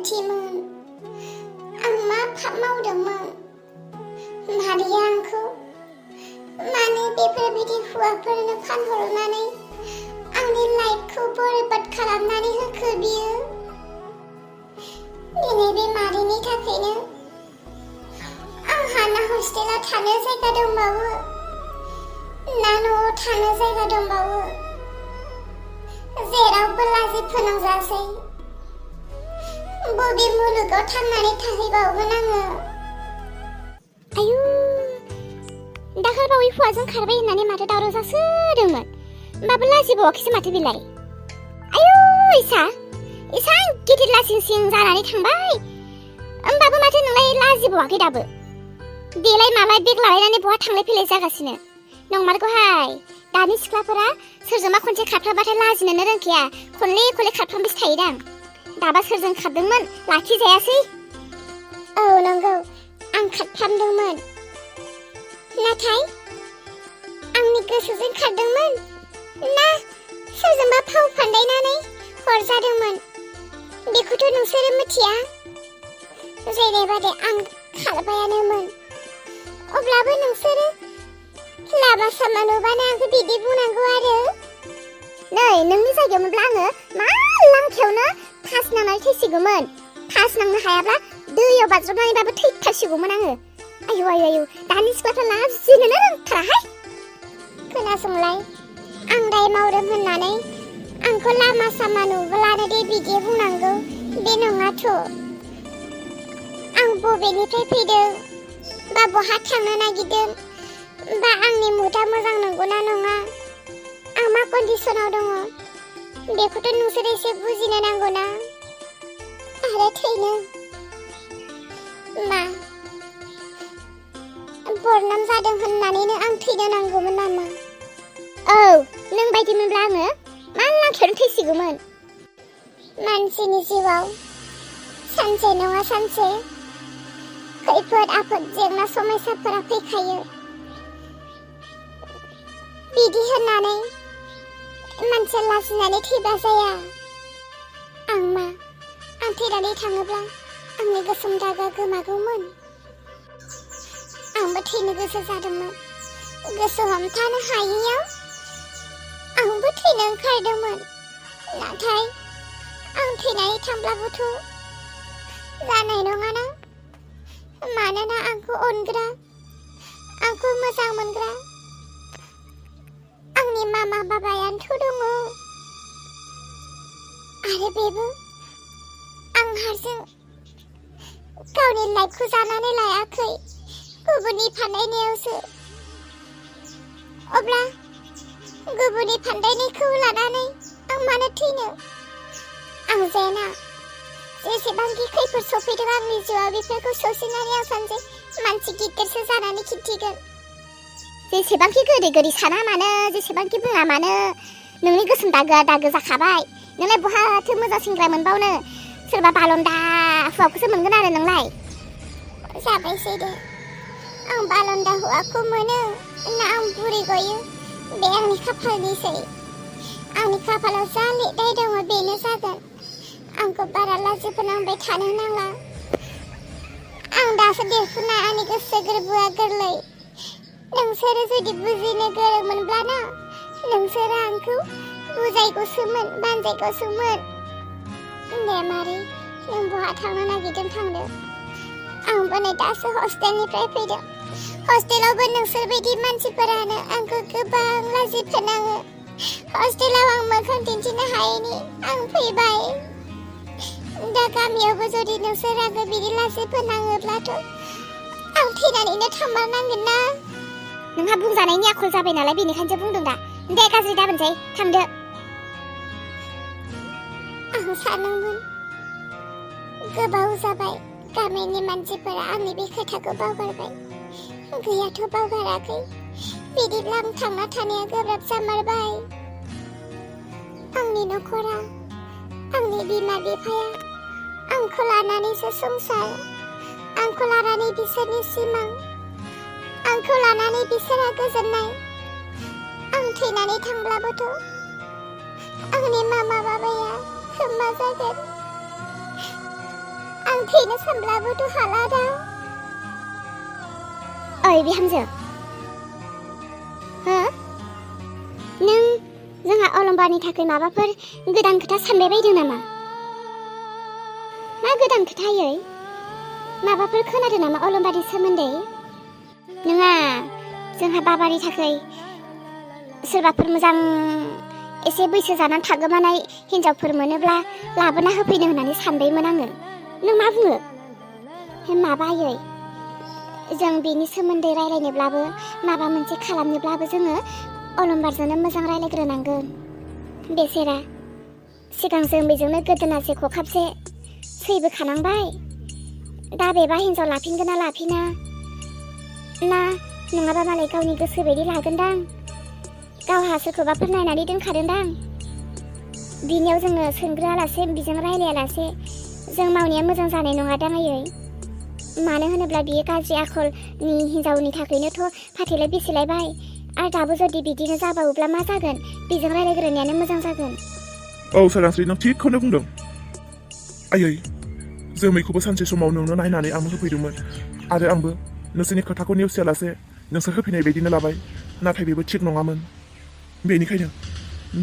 गोरोन्थिमोन आं मा पाप मावदोंमोन मादैया आंखौ मानो बेफोरबायदि हौवाफोरनो फानहरनानै आंनि लाइफखौ बरबाद खालामनानै होखो बियो दिनै बे मादैनि थाखायनो आंहा ना हस्टेलाव थानो जायगा दंबावो ना न'आव थानो जायगा दंबावो जेरावबो लाजि फोनांजासै बबे मुलुगाव थांनानै थाहैबावगोन आङो आयु दाखालबावै हौवाजों खारबाय होननानै माथो दावराव जासोदोंमोन होमबाबो लाजिबावाखैसो माथो बिलाय आयु इसा गिदिर लासिंसिं जानानै थांबाय होमबाबो माथो नोंलाय लाजिबावाखै दाबो देलाय मालाय बेग लालायनानै बहा थांलाय फैलाय जागासिनो नंमारगौहाय दानि सिख्लाफोरा सोरजोंबा खनसे खारफ्राबाथाय लाजिनोनो रोंखाया खनले खारफ्रामबायसो थायोदां दाबा सोरजों खारदोंमोन लाखिजायासै औ नंगौ आं खारफ्रामदोंमोन नाथाय आंनि गोसोजों खारदोंमोन ना सोरजोंबा फाव फान्दायनानै हरजादोंमोन बेखौथ' नोंसोरो मिथिया जेरैबादि आं खारबायानोमोन अब्लाबो नोंसोरो लामा सामा नुबानो आंखौ बिदि बुंनांगौ आरो नै नोंनि जायगायाव मोनब्ला आङो मा लांखायावनो फास नांनानै थैसिगौमोन फास नांनो हायाब्ला दैयाव बाज्रुमनानैबाबो थैथारसिगौमोन आङो आयु दानि सिख्लाफ्रा लाजिनोनो रोंथाराहाय खोनासंलाय आं दाय मावदों होननानै आंखौ लामा सामा नुब्लानो दे बिदि बुंनांगौ बे नङाथ' आं बबेनिफ्राय फैदों बा बहा थांनो नागिरदों बा आंनि मुडा मोजां नंगौना नङा आं मा कन्डिसनाव दङ बेखौथ' नोंसोर एसे बुजिनो नांगौना आरो थैनो मा बदनाम जादों होननानैनो आं थैनो नांगौमोन नामा औ नों बायदिमोनब्ला आङो मा लांखायावनो थैसिगौमोन मानसिनि जिउआव सानसे नङा सानसे खैफोद आफोद जेंना समस्याफोरा फैखायो बिदि होननानै मानसिया लाजिनानै थैबा जाया आं थैनानै थाङोब्ला आंनि गोसोम दागा गोमागौमोन आंबो थैनो गोसो जादोंमोन गोसो हमथानो हायैयाव आंबो थैनो ओंखारदोंमोन नाथाय आं थैनानै थांब्लाबोथ' जानाय नङाना मानोना आंखौ अनग्रा आंखौ मोजां मोनग्रा आंनि मामा बाबायानोथ' दङ आरो बेबो आं हारसिं गावनि लाइफखौ जानानै लायाखै गुबुननि फान्दायनायावसो अब्ला गुबुननि फान्दायनायखौ लानानै आं मानो थैनो आं जेना जेसेबांखि खैफोद सफैदों आंनि जिउआव बेफोरखौ सौसिनानै आं सानसे मानसि गिदिरसो जानानै खिन्थिगोन जेसेबांखि गोदै साना मानो जेसेबांखि बुङा मानो नोंनि गोसोम दागोआ दागो जाखाबाय नोंलाय बहाथो मोजां सेंग्रा मोनबावनो सोरबा बालन्दा हौवाखौसो मोनगोन आरो नोंलाय जाबायसै दे आं बालन्दा हौवाखौ मोनो ना आं बुरि गयो बे आंनि खाफालनिसै आंनि खाफालाव जा लिरनाय दङ बेनो जागोन आंखौ बारा लाजि फोनांबाय थानो नांला आं दासो देरफुनाय आंनि गोसो गोरबोआ गोरलै नोंसोरो जुदि बुजिनो गोरोंमोनब्लाना नोंसोरो आंखौ बुजायगौसोमोन बानजायगौसोमोन दे मारै नों बहा थांनो नागिरदों थांदो आंबो नै दासो हस्टेलनिफ्राय फैदों हस्टेलावबो नोंसोरबायदि मानसिफोरानो आंखौ गोबां लाजि फोनाङो हस्टेलाव आं मोखां दिन्थिनो हायैनि आं फैबाय दा गामियावबो जुदि नोंसोर आंखौ बिदि लाजि फोनाङोब्लाथ' आं थैनानैनो थांमारनांगोन ना नोंहा बुंजानायनि आखल जाबाय नालाय बेनिखायनोसो बुंदों दा दे गाज्रि दाबोनसै थांदो आं सानोमोन गोबाव जाबाय गामिनि मानसिफोरा आंनि बे खोथाखौ बावगारबाय गैयाथ' बावगाराखै बिदिब्ला आं थांना थानाया गोब्राब जामारबाय आंनि नखरा आंनि बिमा बिफाया आंखौ लानानैसो संसार आंखौ लानानै बिसोरनि सिमां आंखौ लानानै बिसोरहा गोजोननाय आं थैनानै थांब्लाबोथ' आंनि मामा बाबाया मा जागोन थैनो सानब्लाबोथ' हाला दा। ओइ बिहामजो, हो? नों जोंहा अलम्बारनि थाखाय माबाफोर गोदान खोथा सानबाय बायदों नामा? मा गोदान खोथायै? माबाफोर खोनादों नामा अलम्बारनि सोमोन्दै? नङा, जोंहा बाबानि थाखाय सोरबाफोर मोजां एसे बैसो जानानै थागोमानाय हिनजावफोर मोनोब्ला लाबोना होफैनो होननानै सानबायमोन आङो। नों मा बुङो? माबायै, जों बेनि सोमोन्दै रायलायनोब्लाबो माबा मोनसे खालामनोब्लाबो जोङो अलम्बारजोंनो मोजां रायलायग्रोनांगोन। बेसेरा सिगां जों बेजोंनो गोदोनासे खखाबसे सैबोखानांबाय। दा बेबा हिनजाव लाफिनगोन ना लाफिना, ना नङाबा मालाय गावनि गोसो बायदि लागोनदां, गावहा सोरखौबाफोर नायनानै दोनखादोंदां। बिनियाव जोङो सोंग्रोआलासे बिजों रायलायालासे जों मावनाया मोजां जानाय नङादां आयै। मानो होनोब्ला बियो गाज्रि आखलनि हिनजावनि थाखायनोथ' फाथैलाय बेसेलायबाय। आरो दाबो जुदि बिदिनो जाबावोब्ला मा जागोन? बिजों रायलायग्रोनायानो मोजां जागोन। औ सोरांस्रि, नों थिगखौनो बुंदों। आयै, जोमैखौबो सानसे समाव नोंनो नायनानै आंनो होफैदोंमोन आरो आंबो नोंसोरनि खोथाखौ नेवसियालासे नोंसोर होफैनाय बायदिनो लाबाय। नाथाय बेबो थिग नङामोन। बेनिखायनो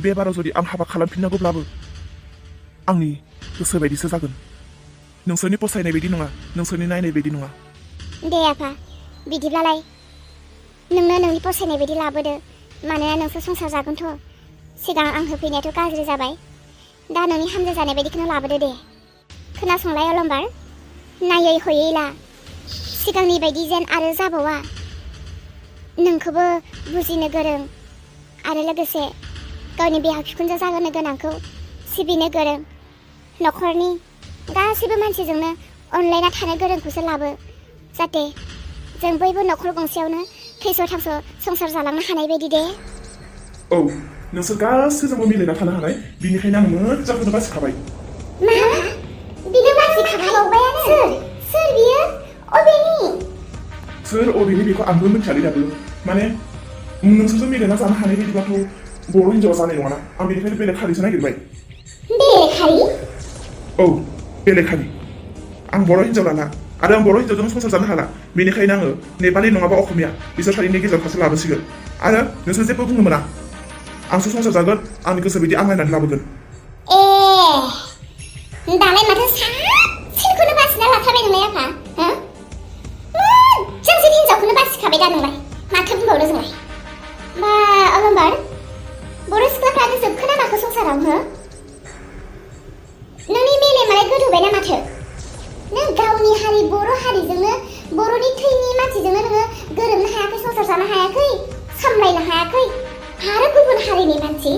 बे बाराव जुदि आं हाबा खालामफिननांगौब्लाबो आंनि गोसो बायदिसो जागोन। नोंसोरनि फसायनाय बायदि नङा, नोंसोरनि नायनाय बायदि नङा। दे आफा, बिदिब्लालाय नोंनो नोंनि फसायनाय बायदि लाबोदो। मानोना नोंसोर संसार जागोनथ'। सिगां आं होफैनायाथ' गाज्रि जाबाय, दा नोंनि हामजा जानाय बायदिखौनो लाबोदो दे। खोनासंलाय अलम्बार, नायै हयै ला, सिगांनि बायदि जेन आरो जाबावा। नोंखौबो बुजिनो गोरों आरो लोगोसे गावनि बिहाव बिखुनजो जाहोनो गोनांखौ सिबिनो गोरों, न'खरनि गासैबो मानसिजोंनो अनलायना थानो गोरोंखौसो लाबो, जाहाथे जों बयबो न'खर गंसेयावनो थैस' थांस' संसार जालांनो हानाय बायदि दे। औ, नोंसोर गासैजोंबो मिलायना थानो हानाय, बिनिखायनो आं मोजांखौनो बासिखाबाय। मा? बिनो बासिखाबावबायानो? सोर बियो? अबेनि? सोर अबेनि बेखौ आंबो मिथियालै दाबो। माने नोंसोरजों मिलायना जानो हानाय बायदिब्लाथ' बर' हिनजावा जानाय नङाना। आं बेनिखायनो बेलेग हारिसो नागिरबाय। बेलेग हारि? औ, बेलेग हारि। आं बर' हिनजाव लाला आरो आं बर' हिनजावजों संसार जानो हाला। बेनिखायनो आङो नेपालि नङाबा असमिया बिसोर हारिनि गेजेरावसो लाबोसिगोन। आरो नोंसोर जेबो बुंनो मोना। आंसो संसार जागोन, आंनि गोसो बायदि आं नायनानै लाबोगोन। दालाय माथो साबसिनखौनो बासिना लाखाबाय नोंलाय आफा? मोजांसिन हिनजावखौनो बासिखाबाय दा नोंलाय? माथो बुंबावनो जोंलाय? बा अलम्बार, बर' सिख्लाफ्रानो जोबखोना माखो संसाराव? नोंनि मेलेमालाय गोदोबाय ना माथो? नों गावनि हारि बर' हारिजोंनो, बर'नि थैनि मानसिजोंनो नोङो गोरोबनो हायाखै, संसार जानो हायाखै, सामलायनो हायाखै, आरो गुबुन हारिनि मानसि?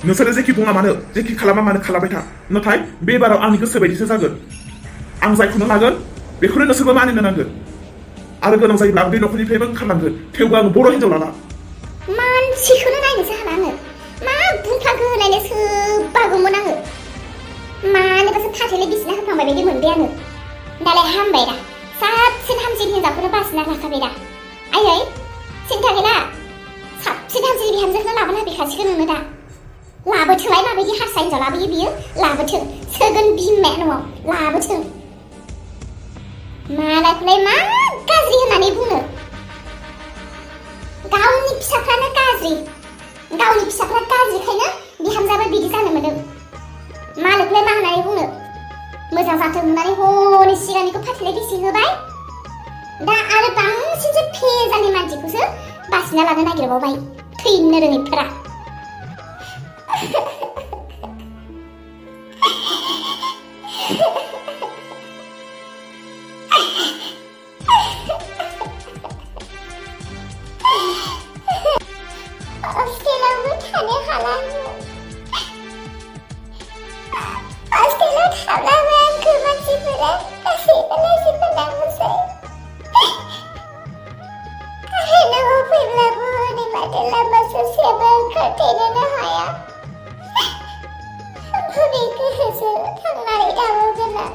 नोंसोरो जेखि बुङा मानो, जेखि खालामा मानो खालामबाय था, नाथाय बे बाराव आंनि गोसो बायदिसो जागोन। आं जायखौनो लागोन बेखौनो नोंसोरबो मानिनो नांगोन। आरो गोनां जायोब्ला बे न'खरनिफ्रायबो ओंखारलांगोन। थेवबो आं बर' हिनजाव लाला। मानसिखौनो नायनोसो हाला आङो। मा बुंफ्लांखो होननानै सोबागौमोन आङो। मानोबासो फाथैलाय बिसिना होफ्लांबाय बायदि मोनबाय आङो। दालाय हामबाय दा, साबसिन हामसिन हिनजावखौनो बासिना लाखाबाय दा। आयै, सिन्था गैला, साबसिन हामसिन बिहामजोखौनो लाबोना होफैखासिगोन नोंनो दा। लाबोथोंलाय, माबायदि हारसा हिनजाव लाबोयो बियो, लाबोथों। सोगोन बिमाया न'आव, लाबोथों। मालायखौलाय मा गाज्रि होननानै बुंनो? गावनि फिसाफ्रानो गाज्रि, गावनि फिसाफ्रा गाज्रिखायनो बिहामजोआबो बिदि जानो मोनदों। मालायखौलाय मा होननानै बुंनो? मोजां जाथों होननानै हनै सिगांनिखौ फाथैलाय बेसे होबाय, दा आरो बांसिनसो फेजालि मानसिखौसो बासिना लानो नागिरबावबाय, थैनो रोङैफोरा। हस्टेलावबो थानो हाला आङो। हस्टेलाव थाब्लाबो आंखौ मानसिफोरा गासैबो लाजिफोनाङोसै। आरो न'आव फैब्लाबो हनै माथो लामा ससेयावबो ओंखारथेनोनो हाया। बबे गोहोजों थांनानै थाबावगोन आं?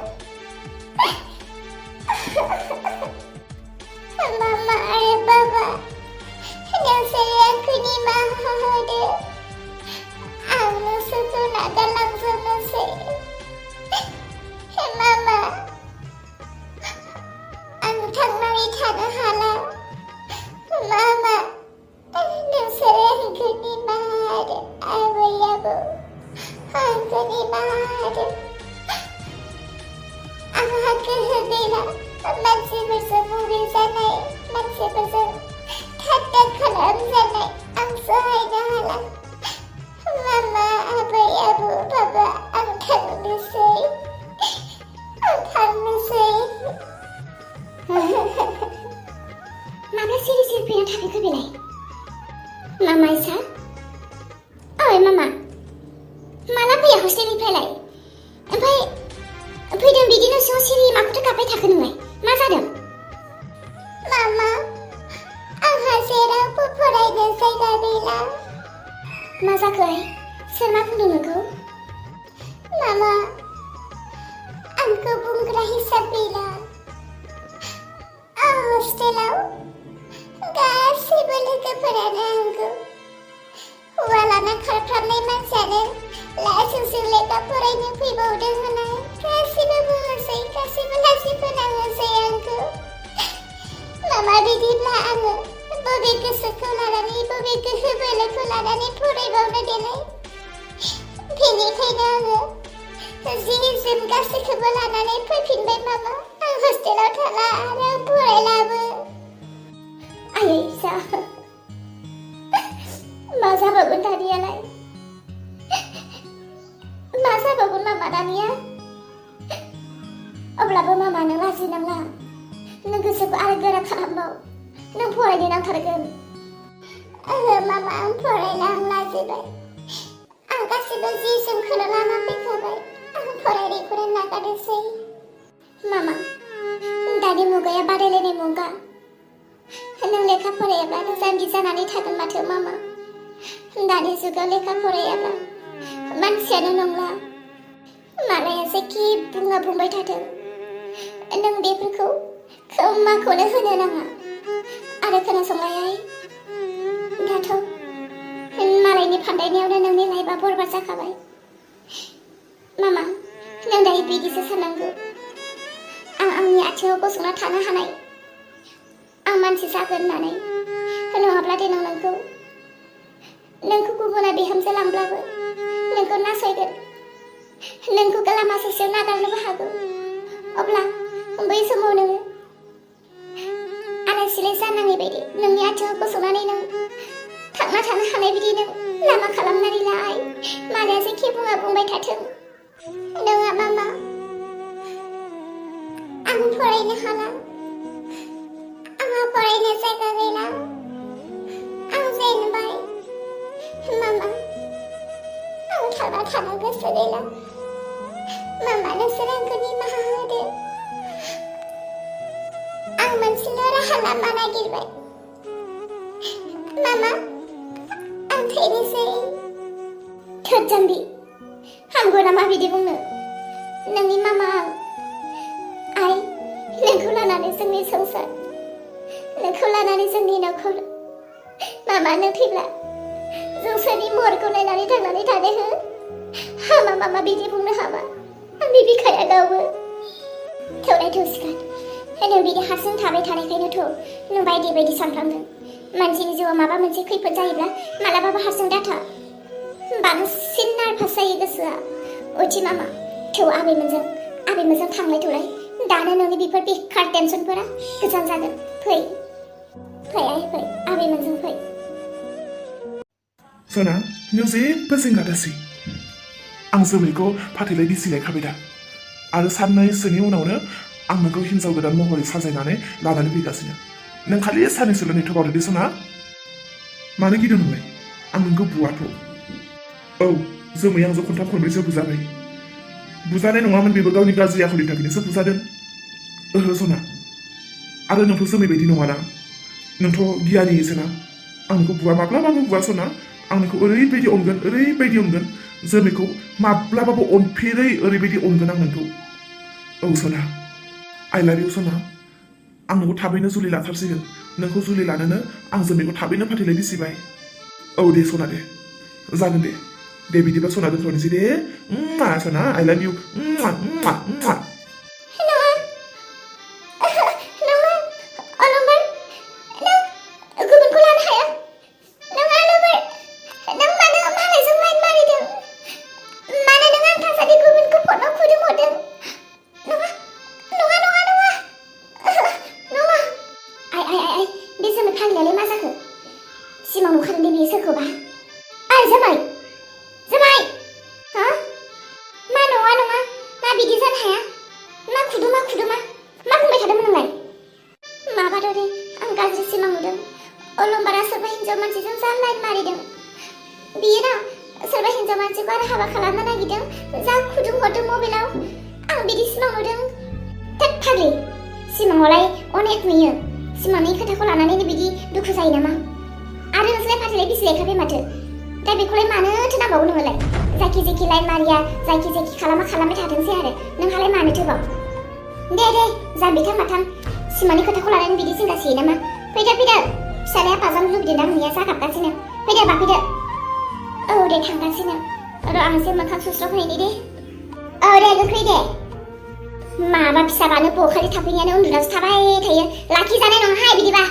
मामा आरो बाबा, नोंसोरो आंखौ निमाहा होदो। आं नोंसोरखौ नागारलांजोबनोसै। मामा, आंखौबो आंखौनि मादो आंहा गोहो गैला मानसिफोरजों मुगै जानाय मानसिफोरजों ठाट्टा खालामजानाय आं सहायनो हाला मामा आबै आबौ बाबा आं थांनोसै माब्ला सिरि सिरि फैना थाफैखो बेलाय मामा इसा ओइ मामा माला फैया हस्टेलनिफ्रायलाय ओमफ्राय फैदों बिदिनो सिङाव सिरि माखौथो गाबबाय थाखो नोंलाय मा जादों मामा आंहा जेरावबो फरायनो जायगा गैला मा जाखो सोर मा बुंदों नोंखौ मामा आंखौ बुंग्रा हिसाब गैला आं हस्टेलाव गासैबो लोगोफोरानो आंखौ हौवा लाना खारफ्रामनाय मानसियानो लासिंसिं लेखा फरायनो फैबावदों होननाय गासैबो बुङोसै गासैबो लासि फोनाङोसै आंखौ मामा बिदिब्ला आङो बबे गोसोखौ लानानै बबे गोहो बोलोखौ लानानै फरायबावनो देलाय बेनिखायनो आङो जि जोम गासैखौबो लानानै फैफिनबाय मामा आं हस्टेलाव थाला आरो फरायलाबो आयै जा मा जाबावगोन दानियालाय मा जाबावगोन मामा दानिया अब्लाबो मामा नों लाजिनांला नों गोसोखौ आरो गोरा खालामबाव नों फरायनो नांथारगोन ओहो मामा आं फरायला आं लाजिबाय आं गासिबो जि जोमखौनो लाना फैखाबाय आं फरायनायखौनो नागारनोसै मामा दानि मुगाया बादायलायनाय मुगा नों लेखा फरायाब्ला जाम्बि जानानै थागोन माथो मामा दानि जुगाव लेखा फरायाब्ला मानसियानो नंला मालाया जेखि बुङा बुंबाय थाथों नों बेफोरखौ खोमाखौनो होनो नाङा आरो खोनासंलाय दाथ' मालायनि फान्दायनायावनो नोंनि लाइफआ बरबाद जाखाबाय मामा नों दायो बिदिसो साननांगौ आं आंनि आथिङाव गसंना थानो हानाय आं मानसि जागोन होननानै नङाब्ला देनां नोंखौ गुबुना बिहामजो लांब्लाबो नोंखौ नासयगोन नोंखौ लामा ससेयाव नागारनोबो हागौ अब्ला बै समाव नोङो आलाय सिलाय जानाङै बायदि नोंनि आथिङाव गसंनानै नों थांना थानो हानाय बायदि नों लामा खालामनानै लाय मालाया जेखि बुङा बुंबाय थाथों नङा मामा आं फरायनो हाला आंहा फरायनो जायगा गैला आं जेनबाय मामा आं थांना थानो गोसो गैला मामा नोंसोर आंखौ निमाहा होदो आं मोनसेल' राहा लामा नागिरबाय मामा आं थैनोसै थोद जाम्बि हामगौ नामा बिदि बुंनो नोंनि मामा आं नोंखौ लानानै जोंनि संसार नोंखौ लानानै जोंनि न'खर मामा नों थैब्ला जों सोरनि महरखौ नायनानै थांनानै थानो हो हामा मामा बिदि बुंनो हामा आंनि बिखाया गावो थौनाय थौसिगोन नों बिदि हारसिं थाबाय थानायखायनोथ' नों बायदि बायदि सानफ्लांदों मानसिनि जिउआव माबा मोनसे खैफोद जायोब्ला मालाबाबो हारसिं दाथा बांसिन नार्भास जायो गोसोआ अथि मामा थौ आबैमोनजों थांलाय थौलाय दानो नोंनि बेफोर बेखार टेनसनफोरा गोजान जागोन फै आबैमोनजों फै सना नों जेबो जिंगा दासै आं जोमैखौ फाथैलाय बिसिलायखाबाय दा आरो साननैसोनि उनावनो आं नोंखौ हिन्जाव गोदान महरै साजायनानै लानानै फैगासिनो नों खालि साननैसोल' नेथ'बावदो दे सना मानो गिदों नोंलाय आं नोंखौ बुवाथ' औ जोमै आंजों खनथाम खनब्रैसो बुजाबाय बुजानाय नङामोन बेबो गावनि गाज्रि आखलनि थाखायनोसो बुजादों ओहो सना आरो नोंथ' जोमै बायदि नङाना नोंथ' गियानिसोना आं नोंखौ बुवा माब्लाबाबो बुवा सना आं नोंखौ ओरैबायदि अनगोन जोमैखौ माब्लाबाबो अनफेरै ओरैबायदि अनगोन आं नोंखौ औ सना आइ लाभ इउ सना आं नोंखौ थाबैनो जुलि लाथारसिगोन नोंखौ जुलि लानोनो आं जोमैखौ थाबैनो फाथैलाय बिसिबाय औ दे सना दे जागोन दे बिदिबा सना दोनथ'नोसै दे सना आइ लाभ इउ गुबुनखौ लानो हाया नों मानो मालायजों माइन मारिदों बिदि जानो हाया मा खुदुमा मा बुंबाय थादोंमोन नोंलाय माबादो दे आं गाज्रि सिमां नुदों अलंबारा सोरबा हिन्जाव मानसिजों जा लाइन मारिदों बियो ना सोरबा हिन्जाव मानसिखौ आरो हाबा खालामनो नागिरदों जा खुदुं हरदों मबाइलाव आं बिदि सिमां नुदों थोद फाग्लि सिमाङावलाय अनेक नुयो सिमांनि खोथाखौ लानानैनो बिदि दुखु जायो नामा आरो नोंसोरलाय फाथैलाय बिसिलायखाबाय माथो दा बेखौलाय मानोथो नांबावगौ नोङोलाय जायखि जायखि लाइन मारिया जायखि जायखि खालामबाय थाथोंसै आरो नोंहालाय मानोथो बाव दे जाम्बिथां माथां सिमांनि खोथाखौ लानानै बिदि जिंगासियो नामा फैदो फिसालाया बाजानो लुबैदों आंनिया जागाबगासिनो फैदो बाफैदो औ दे थांगासिनो र' आं एसे मोखां सुस्र'फैनि दे औ दे गोख्रै दे माबा फिसाबानो बखालि थाफैनायानो उन्दुनासो थाबाय थायो लाखिजानाय नङाहाय बिदिबा